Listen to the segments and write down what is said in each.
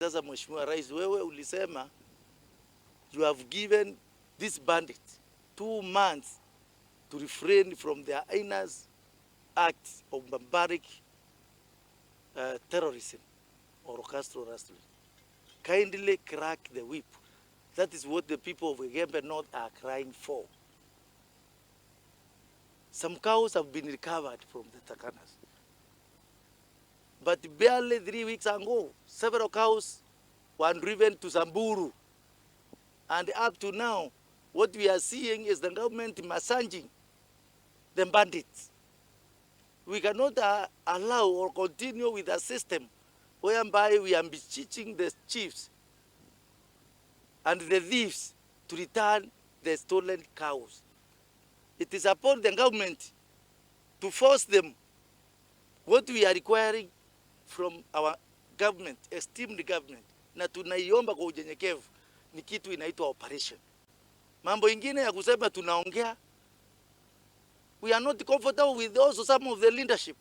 Sasa Mheshimiwa Rais, wewe ulisema you have given this bandit 2 months to refrain from their heinous acts of barbaric terrorism or cattle rustling. Kindly crack the whip. That is what the people of Igembe North are crying for. Some cows have been recovered from the Turkanas. But barely 3 weeks ago, several cows were driven to Samburu. And up to now, what we are seeing is the government massaging the bandits. We cannot allow or continue with a system whereby we are beseeching the chiefs and the thieves to return the stolen cows. It is upon the government to force them. What we are requiring from our government, esteemed government, na tunaiomba kwa unyenyekevu, ni kitu inaitwa operation. Mambo ingine ya kusema tunaongea, we are not comfortable with also some of the leadership.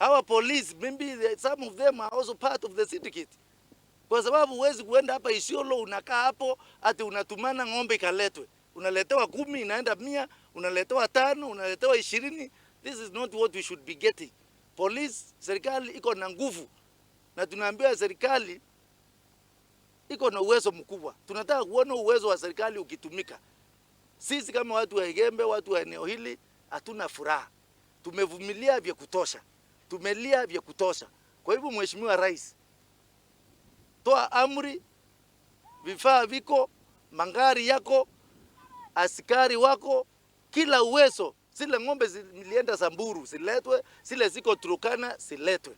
Our police, maybe some of them are also part of the syndicate. Kwa sababu huwezi kuenda hapa Isiolo unakaa hapo ati unatumana ng'ombe ikaletwe, unaletewa 10 inaenda 100, unaletewa 5, unaletewa 20. This is not what we should be getting. Police, serikali iko na nguvu na tunaambiwa serikali iko na uwezo mkubwa. Tunataka kuona uwezo wa serikali ukitumika. Sisi kama watu wa Igembe, watu wa eneo hili hatuna furaha. Tumevumilia vya kutosha, tumelia vya kutosha. Kwa hivyo, Mheshimiwa Rais, toa amri, vifaa viko, magari yako, askari wako, kila uwezo. Zile ng'ombe zilienda Samburu ziletwe, zile ziko Turkana ziletwe.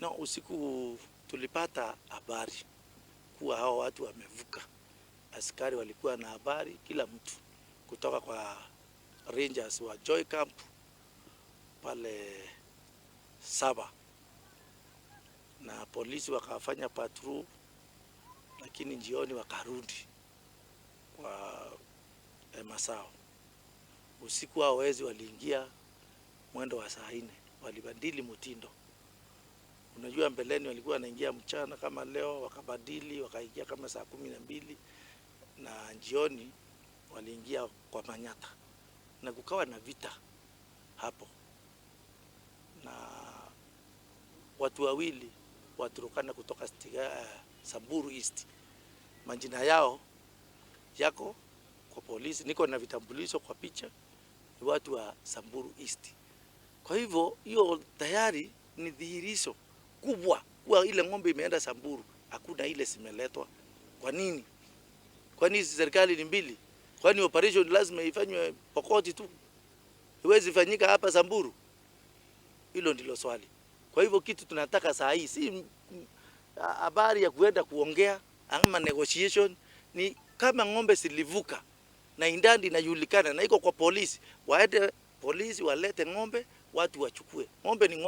No, usiku tulipata habari kuwa hao watu wamevuka. Askari walikuwa na habari, kila mtu kutoka kwa Rangers wa Joy Camp pale Saba, na polisi wakafanya patrol, lakini jioni wakarudi kwa Masao. Usiku hao wezi waliingia mwendo wa saa 4, walibadili mtindo. Unajua mbeleni walikuwa wanaingia mchana kama leo, wakabadili wakaingia kama saa 12 na jioni waliingia kwa Manyata na kukawa na vita hapo, na watu wawili wa Turkana kutoka Samburu East, majina yao yako kwa polisi, niko na vitambulisho kwa picha, ni watu wa Samburu East. Kwa hivyo hiyo tayari ni dhihirisho kubwa kuwa ile ng'ombe imeenda Samburu, hakuna ile zimeletwa. Kwa nini? Kwani hizi serikali ni mbili? Kwani operation lazima ifanywe Pokoti tu, iwezi fanyika hapa Samburu? Hilo ndilo swali. Kwa hivyo kitu tunataka saa hii si habari ya kuenda kuongea ama negotiation, ni kama ng'ombe zilivuka na idadi inajulikana na iko kwa polisi, waende polisi walete ng'ombe, watu wachukue ng'ombe. Ni ng'ombe.